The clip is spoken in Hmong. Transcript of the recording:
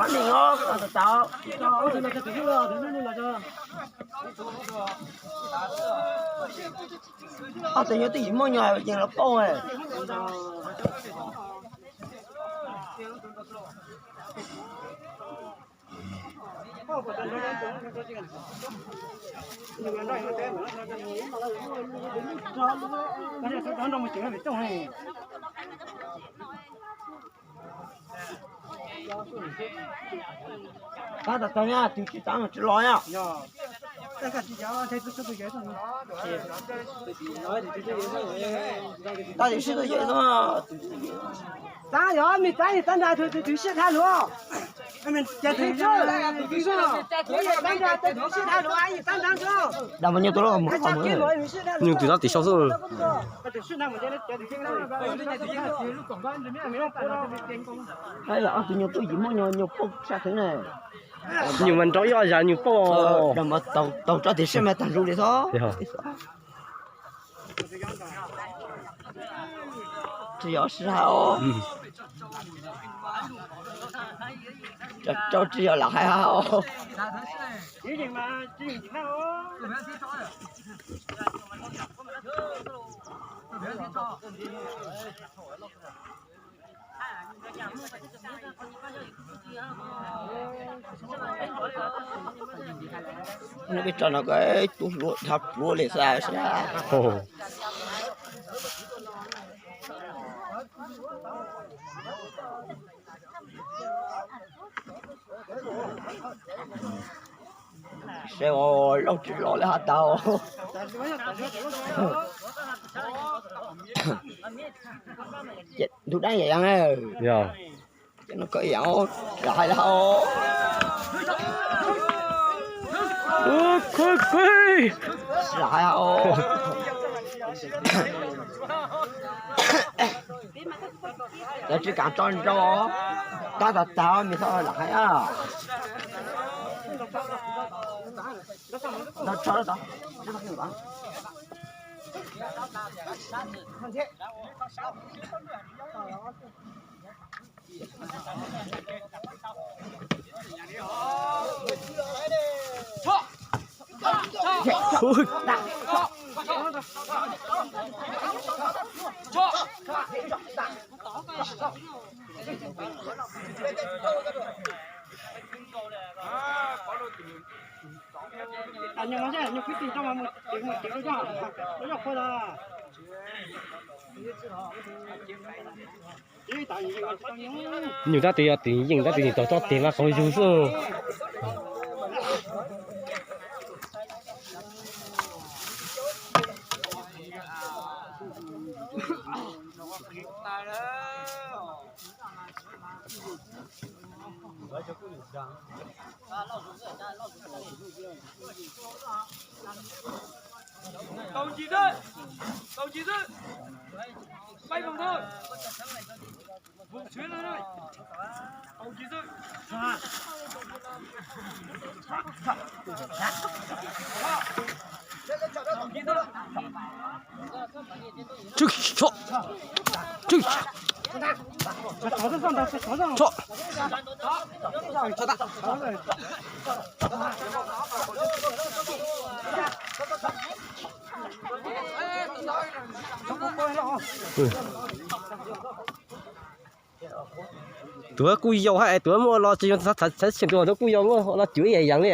Nim os, tau tau. Ob tug nyuj twb yim muaj nyuag yees los pauj. Tab tom tag na, tus tsis tau tsis los na. Tab sis sib tw yawm xwb. Tab yog me tab tab nrad tus twg sib tha luag. Tab nrad tus twg sib tha luag, tab nrad tus. Nyuj twb tab tim sau xwb. Ob tug nyuj twb yim muaj nyuag pauj sab heev na. Nyuj mas nrov ib zag nyuj pauj. Taug rau tim siab mas tag nrho li xwb. Tsis yog sib hais os. Rau tsis yog lam hais os. Peb tso no ko, tub hluav dhau pluav li xwb. Seb lauj tsis los li has tau. Ces ntug dab yam yam. Ces no kawg yam lam hais lam hais. Lam hais. Lawv tsis kam tso nrau. Tab tom tag me txhob lam hais. Nyuj tab tis yog tis yeej tab tis nim tau tsob tes mas qaug zug xwb. Tau ncig xwb, tau ncig xwb, peb voo xwb, voo tshwv na, tau ncig xwb. Tuav kuj yau hab, tuav muaj los tsis yog txhab txhab tseem tuav kuj yau muaj los cuav ib yam yam li.